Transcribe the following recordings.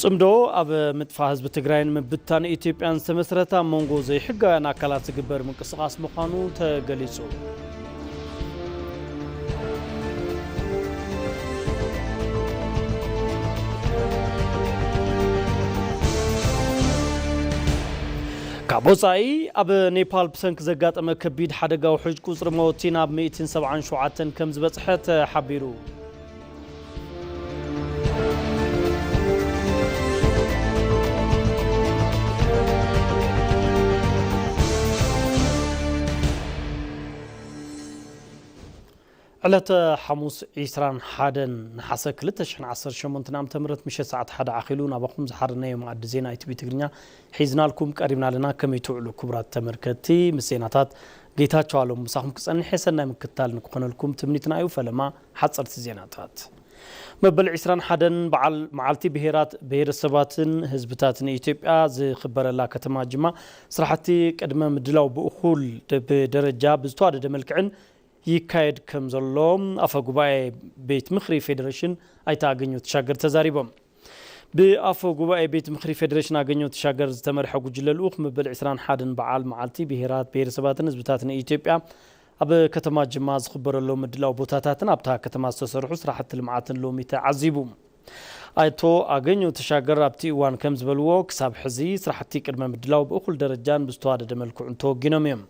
ጽምዶ ኣብ ምጥፋእ ህዝቢ ትግራይን ምብታን ኢትዮጵያን ዝተመስረተ ኣብ መንጎ ዘይሕጋውያን ኣካላት ዝግበር ምንቅስቓስ ምዃኑ ተገሊጹ። ካብ ወጻኢ፣ ኣብ ኔፓል ብሰንኪ ዘጋጠመ ከቢድ ሓደጋ ውሑጅ ቁጽሪ መወቲ ናብ ሚእትን ሰብዓን ሸውዓተን ከም ዝበጽሐ ተሓቢሩ። ዕለተ ሓሙስ ዒስራን ሓደን ነሓሰ ክልተ ሽሕን ዓሰርተ ሸሞንተን ዓመተ ምህረት ምሸት ሰዓት ሓደ ኣኺሉ ናባኹም ዝሓረናዮ መኣዲ ዜና ኢቲቪ ትግርኛ ሒዝናልኩም ቀሪብና ኣለና። ከመይ ትውዕሉ ክቡራት ተመልከትቲ? ምስ ዜናታት ጌታቸው ኣሎም ምሳኹም ክጸንሕ የሰናይ ምክትታል ንክኾነልኩም ትምኒትና እዩ። ፈለማ ሓጸርቲ ዜናታት። መበል ዒስራን ሓደን በዓል መዓልቲ ብሄራት፣ ብሄረሰባትን ህዝብታትን ኢትዮጵያ ዝኽበረላ ከተማ ጅማ ስራሕቲ ቅድመ ምድላው ብእኹል ደ-፣ ብደረጃ ብዝተዋደደ መልክዕን ይካየድ ከም ዘሎ ኣፈ ጉባኤ ቤት ምኽሪ ፌዴሬሽን ኣይተ ኣገኘሁ ተሻገር ተዛሪቦም። ብኣፈ ጉባኤ ቤት ምኽሪ ፌዴሬሽን ኣገኘሁ ተሻገር ዝተመርሐ ጉጅለ ልኡኽ መበል ዒስራን ሓደን በዓል መዓልቲ ብሄራት፣ ብሄረሰባትን ህዝብታትን ኢትዮጵያ ኣብ ከተማ ጅማ ዝኽበረሎም ምድላው ቦታታትን ኣብታ ከተማ ዝተሰርሑ ስራሕቲ ልምዓትን ሎሚ ተዓዚቡ። ኣይቶ ኣገኘሁ ተሻገር ኣብቲ እዋን ከም ዝበልዎ፣ ክሳብ ሕዚ ስራሕቲ ቅድመ ምድላው ብእኹል ደረጃን ብዝተዋደደ መልክዑን ተወጊኖም እዮም።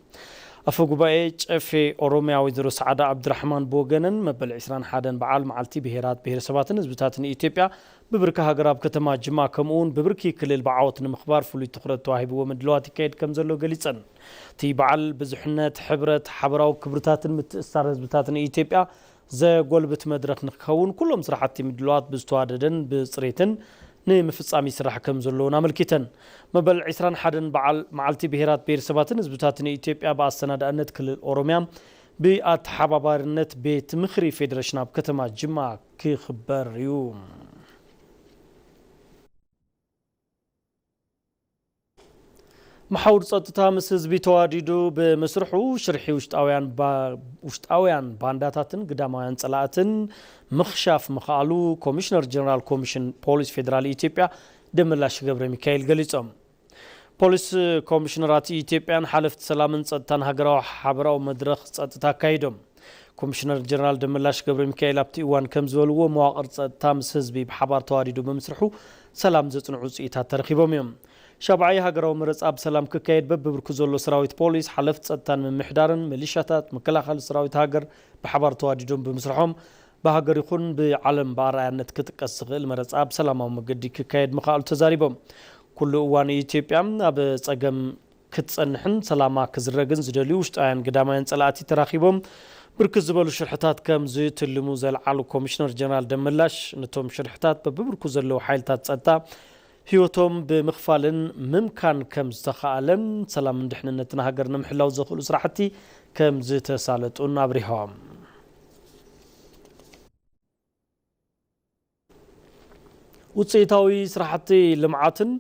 ኣፈ ጉባኤ ጨፌ ኦሮሚያ ወይዘሮ ሰዓዳ ዓብድራሕማን ብወገነን፣ መበል ዒስራን ሓደን በዓል መዓልቲ ብሄራት፣ ብሄረሰባትን ህዝብታትን ኢትዮጵያ ብብርኪ ሃገር ኣብ ከተማ ጅማ፣ ከምኡውን ብብርኪ ክልል ብዓወት ንምኽባር ፍሉይ ትኹረት ተዋሂብዎ ምድላዋት ይካየድ ከም ዘሎ ገሊጸን። እቲ በዓል ብዙሕነት፣ ሕብረት፣ ሓበራዊ ክብርታትን ምትእስሳር ህዝብታትን ኢትዮጵያ ዘጎልብት መድረኽ ንክኸውን ኩሎም ስራሕቲ ምድላዋት ብዝተዋደደን ብጽሬትን ንምፍጻም ይስራሕ ከም ዘሎ እውን ኣመልኪተን። መበል ዒስራን ሓደን በዓል መዓልቲ ብሄራት፣ ብሄረሰባትን ህዝብታትን ኢትዮጵያ ብኣሰናዳእነት ክልል ኦሮሚያ ብኣተሓባባርነት ቤት ምኽሪ ፌዴሬሽን ኣብ ከተማ ጅማ ክኽበር እዩ። መሓውር ጸጥታ ምስ ህዝቢ ተዋዲዱ ብምስርሑ ሽርሒ ውሽጣውያን ባ-፣ ውሽጣውያን ባንዳታትን ግዳማውያን ጸላእትን ምኽሻፍ ምኽኣሉ ኮሚሽነር ጀነራል ኮሚሽን ፖሊስ ፌዴራል ኢትዮጵያ ደመላሽ ገብረ ሚካኤል ገሊጾም። ፖሊስ ኮሚሽነራት ኢትዮጵያን ሓለፍቲ ሰላምን ጸጥታን ሃገራዊ ሓበራዊ መድረኽ ጸጥታ ኣካይዶም። ኮሚሽነር ጀነራል ደመላሽ ገብረ ሚካኤል ኣብቲ እዋን ከም ዝበልዎ፣ መዋቕር ጸጥታ ምስ ህዝቢ ብሓባር ተዋዲዱ ብምስርሑ ሰላም ዘጽንዑ ውጽኢታት ተረኺቦም እዮም። ሻብዓይ ሃገራዊ መረጻ ብሰላም ክካየድ በብብርኩ ዘሎ ሰራዊት ፖሊስ፣ ሓለፍቲ ጸጥታን ምምሕዳርን፣ ሚሊሻታት፣ መከላኸሊ ሰራዊት ሃገር ብሓባር ተዋዲዶም ብምስርሖም፣ ብሃገር ይኹን ብዓለም ብኣርኣያነት ክጥቀስ ዝኽእል መረጻ ብሰላማዊ መገዲ ክካየድ ምኽኣሉ ተዛሪቦም። ኩሉ እዋን ኢትዮጵያ ኣብ ጸገም ክትጸንሕን ሰላማ ክዝረግን ዝደልዩ ውሽጣውያን ግዳማውያን ጸላእቲ ተራኺቦም ብርክት ዝበሉ ሽርሕታት ከም ዝትልሙ ዘልዓሉ ኮሚሽነር ጀነራል ደመላሽ፣ ነቶም ሽርሕታት በብብርኩ ዘለዉ ሓይልታት ጸጥታ ህይወቶም ብምኽፋልን ምምካን ከም ዝተኻኣለን ሰላምን ድሕንነትን ሃገር ንምሕላው ዘኽእሉ ስራሕቲ ከም ዝተሳለጡን ኣብሪሆም። ውፅኢታዊ ስራሕቲ ልምዓትን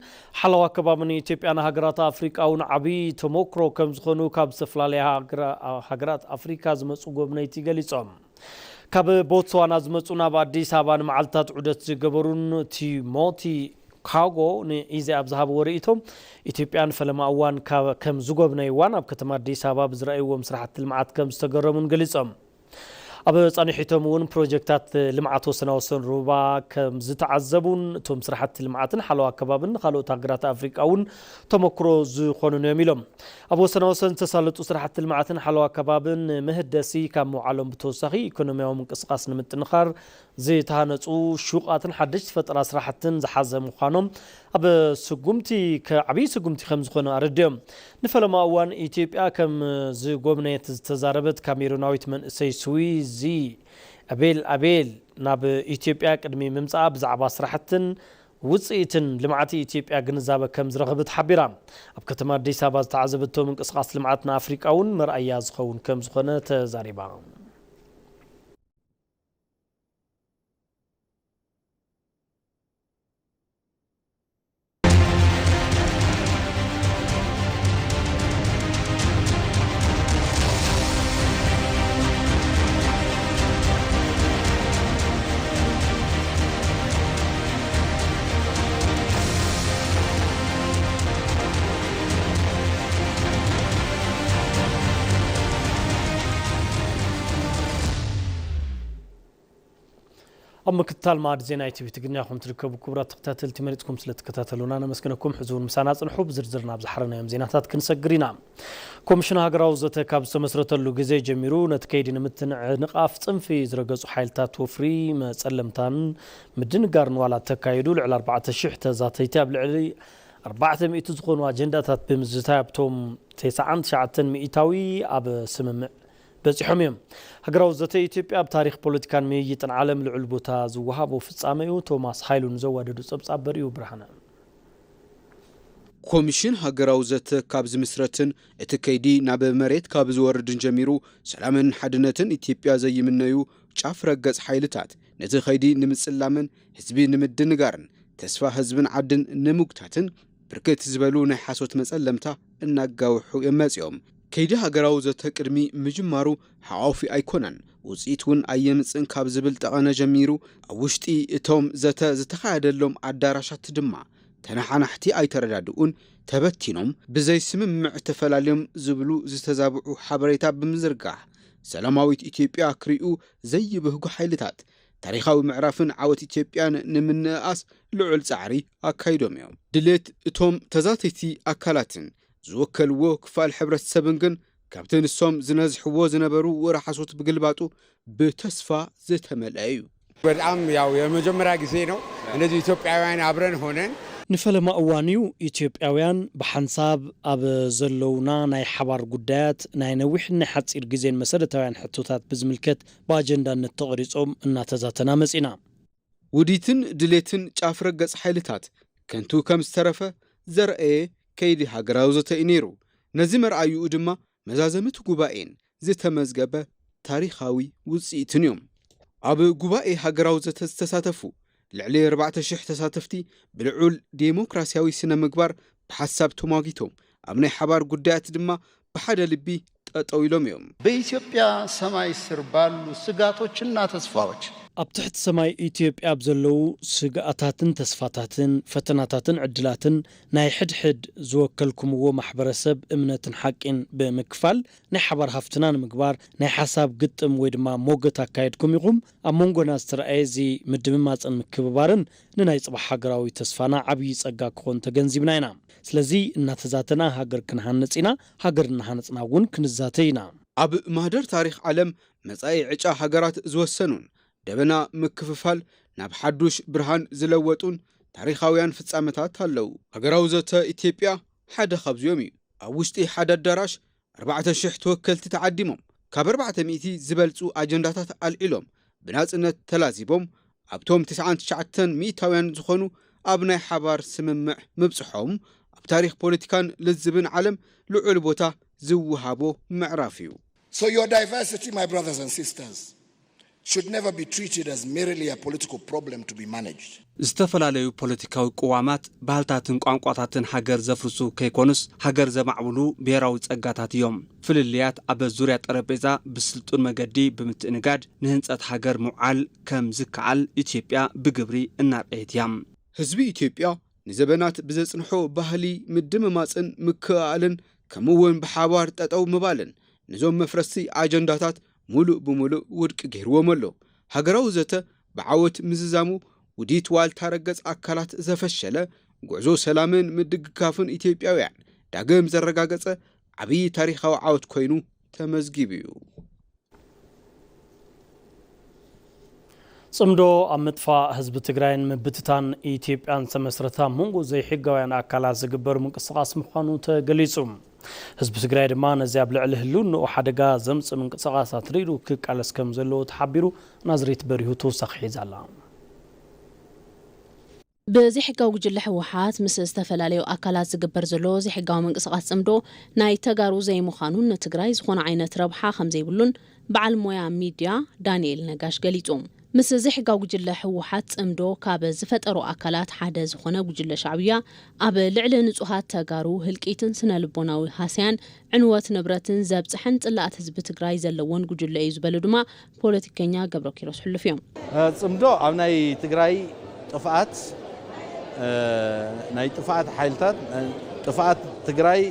ሓለዋ ከባብን ኢትዮጵያን ሃገራት ኣፍሪቃ እውን ዓብዪ ተሞክሮ ከም ዝኾኑ ካብ ዝተፈላለያ ሃገራ-፣ ሃገራት ኣፍሪካ ዝመፁ ጎብነይቲ ገሊፆም። ካብ ቦትስዋና ዝመፁ፣ ናብ ኣዲስ ኣበባ ንመዓልትታት ዑደት ዝገበሩን ቲሞቲ ካጎ ንኢዜኣ ኣብ ዝሃብዎ ርእይቶ፣ ኢትዮጵያ ንፈለማ እዋን ካብ፣ ከም ዝጎብነይዋን ኣብ ከተማ ኣዲስ ኣበባ ብዝረኣይዎም ስራሕቲ ልምዓት ከም ዝተገረሙን ገሊፆም። ኣብ ጻኒሒቶም እውን ፕሮጀክታት ልምዓት ወሰናወሰን ሩባ ከም ዝተዓዘቡን፣ እቶም ስራሕቲ ልምዓትን ሓለዋ ከባብን ንኻልኦት ሃገራት ኣፍሪቃ እውን ተመክሮ ዝኾኑን እዮም ኢሎም። ኣብ ወሰናወሰን ዝተሳለጡ ስራሕቲ ልምዓትን ሓለዋ ከባብን ንመህደሲ ካብ ምውዓሎም ብተወሳኺ፣ ኢኮኖሚያዊ ምንቅስቓስ ንምጥንኻር ዝተሃነፁ ሹቓትን ሓደሽቲ ፈጠራ ስራሕትን ዝሓዘ ምዃኖም ኣብ ስጉምቲ ከ-፣ ዓብዪ ስጉምቲ ከም ዝኾነ ኣረዲኦም። ንፈለማ እዋን ኢትዮጵያ ከም ዝጎብነየት ዝተዛረበት ካሜሩናዊት መንእሰይ ስዊዚ ኣቤል ኣቤል፣ ናብ ኢትዮጵያ ቅድሚ ምምጻኣ ብዛዕባ ስራሕትን ውጽኢትን ልምዓት ኢትዮጵያ ግንዛበ ከም ዝረኸበት ሓቢራ። ኣብ ከተማ ኣዲስ ኣበባ ዝተዓዘበቶ ምንቅስቓስ ልምዓት ንኣፍሪቃ እውን መርኣያ ዝኸውን ከም ዝኾነ ተዛሪባ። ኣብ ምክትታል ማዕድ ዜና ኢቲቪ ትግርኛ ኹም ትርከቡ ክቡራት ተኸታተልቲ፣ መሪጽኩም ስለ ትከታተሉና ነመስግነኩም። ሕዚ እውን ምሳና ጽንሑ። ብዝርዝር ናብ ዝሓረናዮም ዜናታት ክንሰግር ኢና። ኮሚሽን ሃገራዊ ዘተ ካብ ዝተመስረተሉ ግዜ ጀሚሩ ነቲ ከይዲ ንምትንዕንቓፍ ጽንፊ ዝረገጹ ሓይልታት ወፍሪ መጸለምታን ምድንጋርን ዋላ ተካይዱ፣ ልዕሊ ኣርባዕተ ሽሕ ተዛተይቲ ኣብ ልዕሊ ኣርባዕተ ሚእቲ ዝኾኑ ኣጀንዳታት ብምዝታይ ኣብቶም ተስዓን ትሽዓተን ሚእታዊ ኣብ ስምምዕ በጺሖም እዮም። ሃገራዊ ዘተ ኢትዮጵያ ኣብ ታሪኽ ፖለቲካን ምይይጥን ዓለም ልዑል ቦታ ዝወሃቦ ፍጻመ እዩ። ቶማስ ሃይሉ ንዘዋደዱ ጸብጻብ በሪኡ ብርሃነ። ኮሚሽን ሃገራዊ ዘተ ካብ ዝምስረትን እቲ ከይዲ ናብ መሬት ካብ ዝወርድን ጀሚሩ፣ ሰላምን ሓድነትን ኢትዮጵያ ዘይምነዩ ጫፍ ረገጽ ሓይልታት ነቲ ከይዲ ንምጽላምን ህዝቢ ንምድንጋርን ተስፋ ህዝብን ዓድን ንምጉታትን ብርክት ዝበሉ ናይ ሓሶት መጸለምታ እናጋውሑ እዮም መጺኦም። ከይዲ ሃገራዊ ዘተ ቅድሚ ምጅማሩ ሓቋፊ ኣይኮነን፣ ውጽኢት እውን ኣየምጽእን ካብ ዝብል ጠቐነ ጀሚሩ፣ ኣብ ውሽጢ እቶም ዘተ ዝተኻየደሎም ኣዳራሻት ድማ ተነሓናሕቲ ኣይተረዳድኡን፣ ተበቲኖም ብዘይ ስምምዕ ተፈላልዮም ዝብሉ ዝተዛብዑ ሓበሬታ ብምዝርጋሕ፣ ሰላማዊት ኢትዮጵያ ክሪኡ ዘይብህጉ ሓይልታት ታሪኻዊ ምዕራፍን ዓወት ኢትዮጵያን ንምንእኣስ ልዑል ጻዕሪ ኣካይዶም እዮም። ድሌት እቶም ተዛተይቲ ኣካላትን ዝወከልዎ ክፋል ሕብረተሰብን ግን ካብቲ ንሶም ዝነዝሕዎ ዝነበሩ ወረ ሓሶት ብግልባጡ ብተስፋ ዝተመልአ እዩ። በጣም ያው የመጀመሪያ ጊዜ ነው እንደዚህ ኢትዮጵያውያን አብረን ሆነን። ንፈለማ እዋን እዩ ኢትዮጵያውያን ብሓንሳብ ኣብ ዘለውና ናይ ሓባር ጉዳያት ናይ ነዊሕን ናይ ሓጺር ግዜን መሰረታውያን ሕቶታት ብዝምልከት ብኣጀንዳነት ተቐሪጾም እናተዛተና መጺና። ውዲትን ድሌትን ጫፍ ረገጽ ሓይልታት ከንቱ ከም ዝተረፈ ዘርአየ ከይዲ ሃገራዊ ዘተ እዩ ነይሩ። ነዚ መርኣዩኡ ድማ መዛዘምቲ ጉባኤን ዝተመዝገበ ታሪኻዊ ውጽኢትን እዮም። ኣብ ጉባኤ ሃገራዊ ዘተ ዝተሳተፉ ልዕሊ ኣርባዕተ ሽሕ ተሳተፍቲ ብልዑል ዴሞክራሲያዊ ስነ ምግባር ብሓሳብ ተሟጊቶም፣ ኣብ ናይ ሓባር ጉዳያት ድማ ብሓደ ልቢ ጠጠው ኢሎም እዮም። በኢትዮጵያ ሰማይ ስር ባሉ ስጋቶችና ተስፋዎች። ኣብ ትሕቲ ሰማይ ኢትዮጵያ ኣብ ዘለዉ ስግኣታትን ተስፋታትን፣ ፈተናታትን ዕድላትን ናይ ሕድሕድ ዝወከልኩምዎ ማሕበረሰብ እምነትን ሓቂን ብምክፋል ናይ ሓባር ሃፍትና ንምግባር ናይ ሓሳብ ግጥም ወይ ድማ ሞገት ኣካየድኩም ኢኹም። ኣብ መንጎና ዝተረኣየ እዚ ምድምማፅን ምክብባርን ንናይ ፅባሕ ሃገራዊ ተስፋና ዓብዪ ፀጋ ክኾን ተገንዚብና ኢና። ስለዚ እናተዛተና ሃገር ክንሃንፅ ኢና፣ ሃገር እናሃነፅና እውን ክንዛተ ኢና። ኣብ ማህደር ታሪኽ ዓለም መጻኢ ዕጫ ሃገራት ዝወሰኑን ደበና ምክፍፋል ናብ ሓዱሽ ብርሃን ዝለወጡን ታሪኻውያን ፍጻመታት ኣለዉ። ሃገራዊ ዘተ ኢትዮጵያ ሓደ ካብዚኦም እዩ። ኣብ ውሽጢ ሓደ ኣዳራሽ ኣርባዕተ ሽሕ ተወከልቲ ተዓዲሞም፣ ካብ ኣርባዕተ ሚእቲ ዝበልጹ ኣጀንዳታት ኣልዒሎም፣ ብናጽነት ተላዚቦም፣ ኣብቶም ትስዓን ትሽዓተን ሚእታውያን ዝኾኑ ኣብ ናይ ሓባር ስምምዕ ምብጽሖም፣ ኣብ ታሪኽ ፖለቲካን ልዝብን ዓለም ልዑል ቦታ ዝወሃቦ ምዕራፍ እዩ። So your diversity, my brothers and sisters, should never be treated as merely a political problem to be managed. ዝተፈላለዩ ፖለቲካዊ ቅዋማት፣ ባህልታትን ቋንቋታትን ሃገር ዘፍርሱ ከይኮኑስ፣ ሃገር ዘማዕብሉ ብሄራዊ ጸጋታት እዮም። ፍልልያት ኣብ ዙርያ ጠረጴዛ ብስልጡን መገዲ ብምትእንጋድ ንህንጸት ሃገር ምውዓል ከም ዝከኣል ኢትዮጵያ ብግብሪ እናርኣየት እያ። ህዝቢ ኢትዮጵያ ንዘበናት ብዘጽንሖ ባህሊ ምድምማጽን ምክእኣልን ከምኡ እውን ብሓባር ጠጠው ምባልን ነዞም መፍረስቲ ኣጀንዳታት ሙሉእ ብሙሉእ ውድቂ ገይርዎም ኣሎ። ሃገራዊ ዘተ ብዓወት ምዝዛሙ ውዲት ዋልታ ረገጽ ኣካላት ዘፈሸለ፣ ጉዕዞ ሰላምን ምድግጋፍን ኢትዮጵያውያን ዳግም ዘረጋገጸ ዓብዪ ታሪኻዊ ዓወት ኮይኑ ተመዝጊቡ እዩ። ጽምዶ ኣብ ምጥፋእ ህዝቢ ትግራይን ምብትታን ኢትዮጵያን ዝተመስረተ ኣብ መንጎ ዘይሕጋውያን ኣካላት ዝግበር ምንቅስቓስ ምዃኑ ተገሊጹ። ህዝቢ ትግራይ ድማ ነዚ ኣብ ልዕሊ ህልውንኡ ሓደጋ ዘምጽእ ምንቅስቓሳት ርኢዱ ክቃለስ ከም ዘለዎ ተሓቢሩ። ናዝሬት በሪሁ ተወሳኺ ሒዛ ኣላ። ብዘይሕጋዊ ጉጅለ ህወሓት ምስ ዝተፈላለዩ ኣካላት ዝግበር ዘሎ ዘይሕጋዊ ምንቅስቓስ ጽምዶ ናይ ተጋሩ ዘይምዃኑን ንትግራይ ዝኾነ ዓይነት ረብሓ ከም ዘይብሉን በዓል ሞያ ሚድያ ዳንኤል ነጋሽ ገሊጹ። ምስ ዘይሕጋዊ ጉጅለ ህወሓት ጽምዶ ካብ ዝፈጠሩ ኣካላት ሓደ ዝኾነ ጉጅለ ሻዕብያ ኣብ ልዕሊ ንጹሃት ተጋሩ ህልቂትን ስነ ልቦናዊ ሃስያን ዕንወት ንብረትን ዘብጽሐን ጽላኣት ህዝቢ ትግራይ ዘለዎን ጉጅለ እዩ ዝበሉ ድማ ፖለቲከኛ ገብረኪሮስ ሕሉፍ እዮም። ጽምዶ ኣብ ናይ ትግራይ ጥፍኣት፣ ናይ ጥፍኣት ሓይልታት፣ ጥፍኣት ትግራይ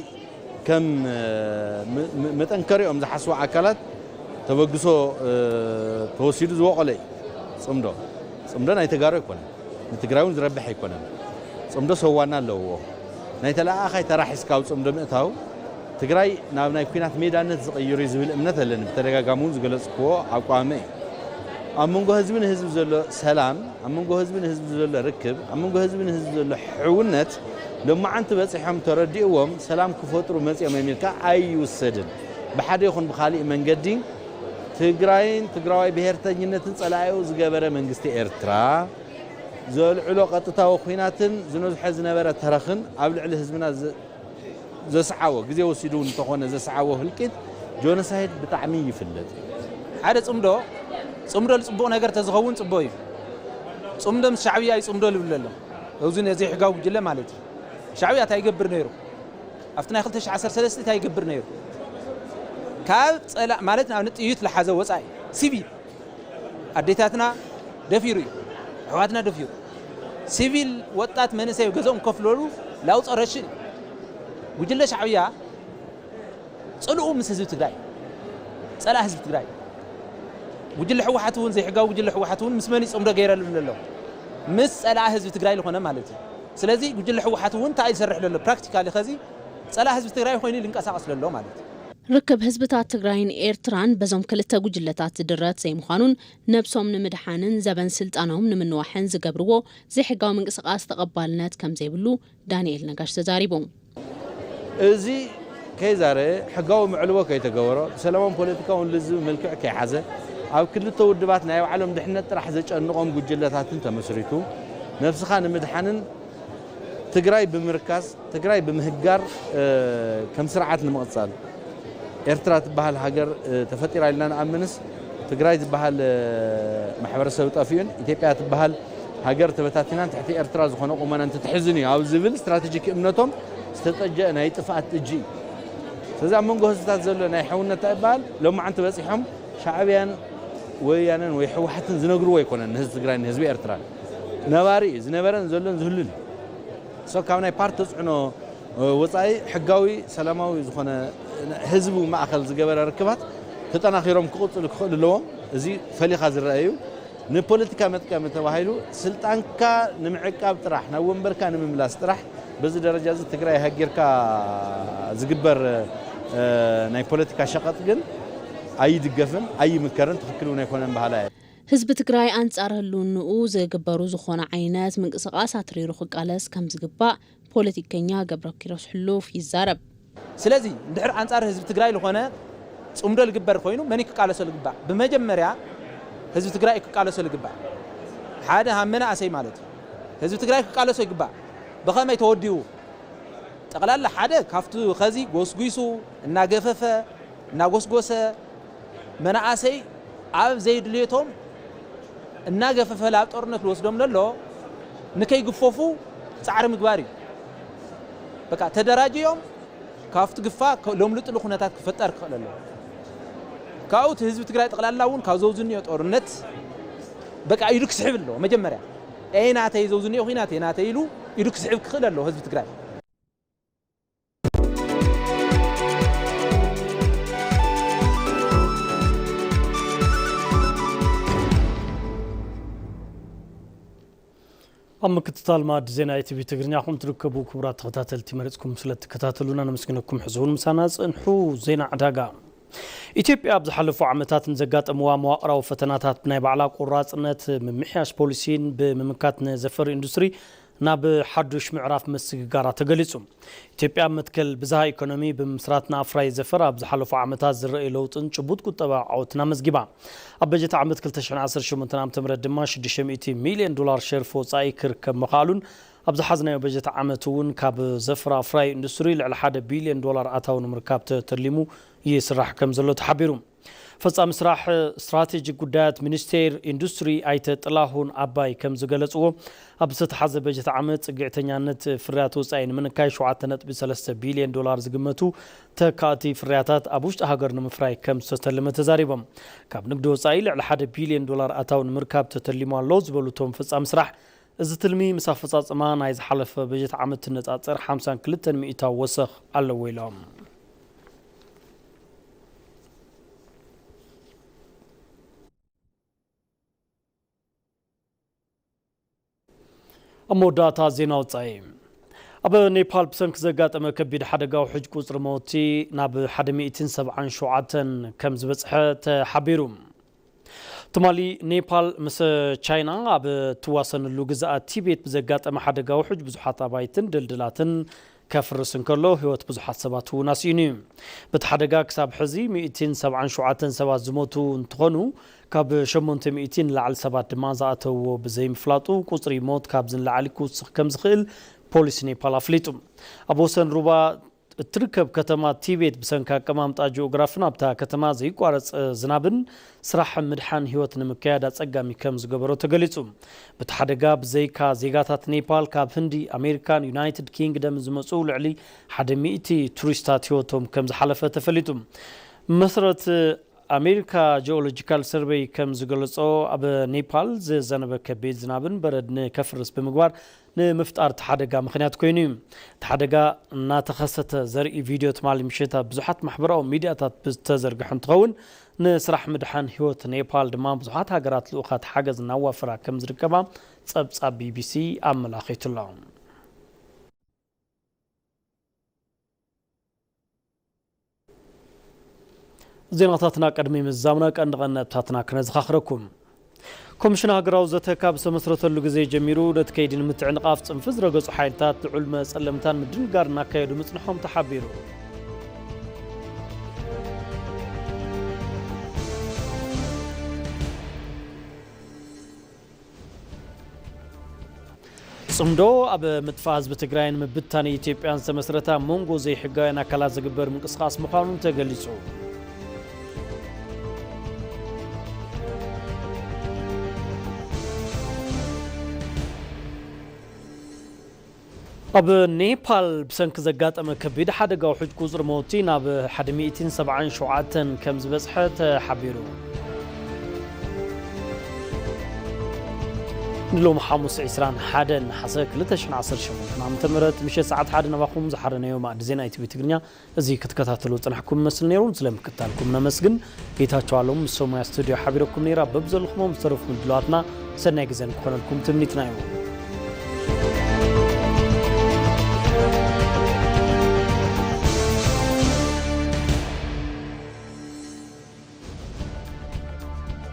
ከም መጠንከሪኦም ዝሓስቡ ኣካላት ተበግሶ ተወሲዱ ዝወቐለ እዩ ጽምዶ። ጽምዶ ናይ ተጋሩ ኣይኮነን፣ ንትግራይ እውን ዝረብሕ ኣይኮነን። ጽምዶ ሰዋና ኣለዎ። ናይ ተለኣኣኻይ ተራ ሒዝካ ኣብ ጽምዶ ምእታው ትግራይ ናብ ናይ ኲናት ሜዳነት ዝቕይር እዩ ዝብል እምነት ኣለኒ። ብተደጋጋሚ እውን ዝገለጽክዎ ኣቋመ እዩ። ኣብ መንጎ ህዝቢ ንህዝቢ ዘሎ ሰላም፣ ኣብ መንጎ ህዝቢ ንህዝቢ ዘሎ ርክብ፣ ኣብ መንጎ ህዝቢ ንህዝቢ ዘሎ ሕውነት ሎማዓንቲ በጺሖም ተረዲእዎም ሰላም ክፈጥሩ መጺኦም እዮም ኢልካ ኣይውሰድን። ብሓደ ይኹን ብኻሊእ መንገዲ ትግራይን ትግራዋይ ብሄርተኝነትን ጸላኢኡ ዝገበረ መንግስቲ ኤርትራ ዘልዕሎ ቀጥታዊ ኲናትን ዝነዝሖ ዝነበረ ተረኽን ኣብ ልዕሊ ህዝብና ዘ-፣ ዘስዓቦ፣ ግዜ ወሲዱ እንተኾነ ዘስዓቦ ህልቂት ጆኖሳይድ ብጣዕሚ ይፍለጥ እዩ። ሓደ ጽምዶ፣ ጽምዶ ጽቡቕ ነገር ተዝኸውን ጽቡቕ እዩ። ጽምዶ ምስ ሻዕብያ እዩ ጽምዶ ልብል ኣሎ። እዚ ዘይሕጋዊ ጉጅለ ማለት እዩ። ሻዕብያ እንታይ ይገብር ነይሩ? ኣብቲ ናይ ክልተ ሽሕ ዓሰርተ ሰለስተ እንታይ ይገብር ነይሩ? ካብ ጸላእ ማለት ንኣብነት ጥይት ለሓዘ ወጻኢ ሲቪል ኣዴታትና ደፊሩ እዩ። ኣሕዋትና ደፊሩ። ሲቪል ወጣት መንእሰይ ገዝኦም ከፍለሉ ላውጦ ረሽን እዩ። ጉጅለ ሻዕብያ ጽልኡ ምስ ህዝቢ ትግራይ፣ ጸላእ ህዝቢ ትግራይ። ጉጅለ ህወሓት እውን፣ ዘይሕጋዊ ጉጅለ ህወሓት እውን ምስ መን ይጽምዶ ገይረ ልብል ኣሎ? ምስ ጸላእ ህዝቢ ትግራይ ዝኾነ ማለት እዩ። ስለዚ ጉጅለ ህወሓት እውን እንታይ ይሰርሕ ዘሎ? ፕራክቲካሊ ኸዚ ጸላእ ህዝቢ ትግራይ ኮይኑ ልንቀሳቐስ ዘሎ ማለት እዩ። ርክብ ህዝብታት ትግራይን ኤርትራን በዞም ክልተ ጉጅለታት ዝድረት ዘይምዃኑን ነብሶም ንምድሓንን ዘበን ስልጣኖም ንምንዋሕን ዝገብርዎ ዘይሕጋዊ ምንቅስቓስ ተቐባልነት ከም ዘይብሉ ዳንኤል ነጋሽ ተዛሪቡ። እዚ ከይዛረ ሕጋዊ መዕልቦ ከይተገበሮ ብሰላማውን ፖለቲካውን ልዝብ መልክዕ ከይሓዘ ኣብ ክልተ ውድባት ናይ ባዕሎም ድሕነት ጥራሕ ዘጨንቖም ጉጅለታትን ተመስሪቱ ነብስኻ ንምድሓንን ትግራይ ብምርካስ ትግራይ ብምህጋር ከም ስርዓት ንምቕጻል ኤርትራ ትበሃል ሃገር ተፈጢራ ኢልና ንኣምንስ ትግራይ ዝበሃል ማሕበረሰብ ጠፊኡን ኢትዮጵያ ትበሃል ሃገር ተበታቲናን ትሕቲ ኤርትራ ዝኾነ ቁመና እንትትሕዝን እዩ ኣብ ዝብል ስትራቴጂክ እምነቶም ዝተጠጀ ናይ ጥፍኣት ጥጂ እዩ። ስለዚ ኣብ መንጎ ህዝብታት ዘሎ ናይ ሕውነት ይበሃል ሎማዓንቲ በፂሖም ሻዕብያን ወያነን ወይ ህወሓትን ዝነግርዎ ኣይኮነን ንህዝቢ ትግራይ ንህዝቢ ኤርትራ ነባሪ እዩ ዝነበረን ዘሎን ዝህሉን እዩ። ካብ ናይ ፓርቲ ተፅዕኖ ወፃኢ ሕጋዊ ሰላማዊ ዝኾነ ህዝቢ ማእኸል ዝገበረ ርክባት ተጠናኺሮም ክቕፅሉ ክኽእሉ ኣለዎም። እዚ ፈሊኻ ዝረአ እዩ። ንፖለቲካ መጥቀሚ ተባሂሉ ስልጣንካ ንምዕቃብ ጥራሕ ናብ ወንበርካ ንምምላስ ጥራሕ በዚ ደረጃ እዚ ትግራይ ሃጊርካ ዝግበር ናይ ፖለቲካ ሸቐጥ ግን ኣይድገፍን ኣይምከርን ትኽክል እውን ኣይኮነን በሃላይ እየ። ህዝቢ ትግራይ ኣንጻር ህልውንኡ ዝግበሩ ዝኾነ ዓይነት ምንቅስቓስ ኣትሪሩ ክቃለስ ከም ዝግባእ ፖለቲከኛ ገብረኪሮስ ሕሉፍ ይዛረብ። ስለዚ እንድሕር ኣንጻር ህዝቢ ትግራይ ዝኾነ ጽምዶ ዝግበር ኮይኑ መን ክቃለሶ ዝግባእ? ብመጀመርያ ህዝቢ ትግራይ ክቃለሶ ዝግባእ። ሓደ ሃብ መናእሰይ ማለት እዩ። ህዝቢ ትግራይ ክቃለሶ ይግባእ። ብኸመይ ተወዲቡ? ጠቕላላ ሓደ ካብቲ ኸዚ ጎስጒሱ እናገፈፈ እናጎስጎሰ መናእሰይ ኣብ ዘይድልየቶም እናገፈፈ ኣብ ጦርነት ዝወስዶም ዘሎ ንከይግፈፉ ፃዕሪ ምግባር እዩ። በቃ ተደራጅዮም ካብቲ ግፋ ከ-፣ ለምልጥሉ ኩነታት ክፈጠር ክኽእል ኣለዎ። ካብኡ እቲ ህዝቢ ትግራይ ጠቕላላ እውን ካብ ዘውዝንዮ ጦርነት በቃ ኢዱ ክስሕብ ኣለዎ። መጀመርያ ኤ ናተይ ዘውዝንዮ ኩናት ኤ ናተይ ኢሉ ኢዱ ክስሕብ ክኽእል ኣለዎ ህዝቢ ትግራይ። ኣብ ምክትታል ማዕዲ ዜና ኢቲቪ ትግርኛ ኹም ትርከቡ ክቡራት ተኸታተልቲ መሪጽኩም ስለ እትከታተሉና ነመስግነኩም። ሕዚ እውን ምሳና ጽንሑ። ዜና ዕዳጋ። ኢትዮጵያ ኣብ ዝሓለፉ ዓመታት ንዘጋጠምዋ መዋቕራዊ ፈተናታት ብናይ ባዕላ ቆራጽነት ምምሕያሽ ፖሊሲን ብምምካት ንዘፈር ኢንዱስትሪ ናብ ሓዱሽ ምዕራፍ ምስግጋራ ተገሊጹ። ኢትዮጵያ መትከል ብዝሃ ኢኮኖሚ ብምምስራት ንኣፍራይ ዘፈር ኣብ ዝሓለፉ ዓመታት ዝረኣዩ ለውጥን ጭቡጥ ቁጠባዊ ዓወትን ኣመዝጊባ። ኣብ በጀት ዓመት ክልተ ሽሕን ዓሰርተ ሸሞንተን ዓመተ ምህረት ድማ ሽዱሽተ ሚእቲ ሚልዮን ዶላር ሸርፊ ወጻኢ ክርከብ ምኽኣሉን ኣብ ዝሓዝናዮ በጀት ዓመት እውን ካብ ዘፈር ኣፍራይ ኢንዱስትሪ ልዕሊ ሓደ ቢልዮን ዶላር ኣታዊ ንምርካብ ተተሊሙ ይስራሕ ከም ዘሎ ተሓቢሩ። ፈጻሚ ስራሕ ስትራቴጂክ ጉዳያት ሚኒስቴር ኢንዱስትሪ ኣይተ ጥላሁን ኣባይ ከም ዝገለጽዎ፣ ኣብ ዝተተሓዘ በጀት ዓመት ጽግዕተኛነት ፍርያት ወጻኢ ንምንካይ ሸውዓተ ነጥቢ ሰለስተ ቢልዮን ዶላር ዝግመቱ ተካእቲ ፍርያታት ኣብ ውሽጢ ሃገር ንምፍራይ ከም ዝተተለመ ተዛሪቦም። ካብ ንግዲ ወጻኢ ልዕሊ ሓደ ቢልዮን ዶላር ኣታዊ ንምርካብ ተተሊሙ ኣሎ ዝበሉ እቶም ፈጻሚ ስራሕ፣ እዚ ትልሚ ምስ ኣፈጻጽማ ናይ ዝሓለፈ በጀት ዓመት ትነጻጸር ሓምሳን ክልተን ሚእታዊ ወሰኽ ኣለዎ ኢሎም። ኣብ መወዳእታ ዜና ወጻኢ። ኣብ ኔፓል ብሰንኪ ዘጋጠመ ከቢድ ሓደጋ ውሕጅ ቁጽሪ ሞቲ ናብ ሓደ ሚእትን ሰብዓን ሸውዓተን ከም ዝበጽሐ ተሓቢሩ። ትማሊ ኔፓል ምስ ቻይና ኣብ እትዋሰነሉ ግዝኣት ቲቤት ብዘጋጠመ ሓደጋ ውሕጅ ብዙሓት ኣባይትን ድልድላትን ከፍርስ እንከሎ፣ ህይወት ብዙሓት ሰባት እውን ኣስኢኑ እዩ። በቲ ሓደጋ ክሳብ ሕዚ ሚእትን ሰብዓን ሸውዓተን ሰባት ዝሞቱ እንትኾኑ፣ ካብ ሸሞንተ ሚእቲ ንላዕሊ ሰባት ድማ ዝኣተውዎ ብዘይምፍላጡ፣ ቁጽሪ ሞት ካብዚ ንላዕሊ ክውስኽ ከም ዝኽእል ፖሊስ ኔፓል ኣፍሊጡ። ኣብ ወሰን ሩባ እትርከብ ከተማ ቲቤት ብሰንኪ ኣቀማምጣ ጂኦግራፍን ኣብታ ከተማ ዘይቋረጽ ዝናብን ስራሕ ምድሓን ህይወት ንምክያድ ኣጸጋሚ ከም ዝገበሮ ተገሊጹ። በቲ ሓደጋ ብዘይካ ዜጋታት ኔፓል ካብ ህንዲ፣ ኣሜሪካን ዩናይትድ ኪንግደምን ዝመጹ ልዕሊ ሓደ ሚእቲ ቱሪስታት ህይወቶም ከም ዝሓለፈ ተፈሊጡ። መስረት ኣሜሪካ ጂኦሎጂካል ሰርቬይ ከም ዝገለጾ፣ ኣብ ኔፓል ዝዘነበ ከቢድ ዝናብን በረድ ንከፍርስ ብምግባር ንምፍጣር እቲ ሓደጋ ምኽንያት ኮይኑ እዩ። እቲ ሓደጋ እናተኸሰተ ዘርኢ ቪድዮ ትማሊ ምሽት ኣብ ብዙሓት ማሕበራዊ ሚዲያታት ዝተዘርግሐ እንትኸውን፣ ንስራሕ ምድሓን ህይወት ኔፓል ድማ ብዙሓት ሃገራት ልኡኻት ሓገዝ እናዋፈራ ከም ዝርከባ ጸብጻብ ቢቢሲ ኣመላኺቱ ኣሎ። ዜናታትና ቅድሚ ምዝዛምና ቀንዲ ቀንዲ ነጥብታትና ክነዘኻኽረኩም። ኮሚሽን ሃገራዊ ዘተ ካብ ዝተመስረተሉ ግዜ ጀሚሩ ነቲ ከይዲ ንምትዕንቓፍ ጽንፊ ዝረገጹ ሓይልታት ልዑል መጸለምታን ምድንጋር እናካየዱ ምጽንሖም ተሓቢሩ። ጽምዶ ኣብ ምጥፋእ ህዝቢ ትግራይን ምብታን ኢትዮጵያን ዝተመስረተ ኣብ መንጎ ዘይሕጋውያን ኣካላት ዝግበር ምንቅስቓስ ምዃኑ ተገሊጹ። ኣብ ኔፓል ብሰንኪ ዘጋጠመ ከቢድ ሓደጋ ውሕጅ ቁጽሪ ሞቲ ናብ ሓደ ሚእትን ሰብዓን ሸውዓተን ከም ዝበጽሐ ተሓቢሩ። ንሎሚ ሓሙስ ዕስራን ሓደን ነሓሰ ክልተ ሽሕን ዓሰርተ ሸሞንተን ዓመተ ምህረት ምሸት ሰዓት ሓደ ናባኹም ዝሓረናዮ ማዕዲ ዜና ኢቲቪ ትግርኛ እዚ ክትከታተሉ ዝጸናሕኩም ይመስል ነይሩ። ስለምክታልኩም ነመስግን። ጌታቸው ኣሎም ምስ ሰሙያ ስቱዲዮ ሓቢረኩም ነይራ። በብዘለኹሞ ምስ ተረፉ ምድላዋትና ሰናይ ግዜ ንክኾነልኩም ትምኒትና እዩ።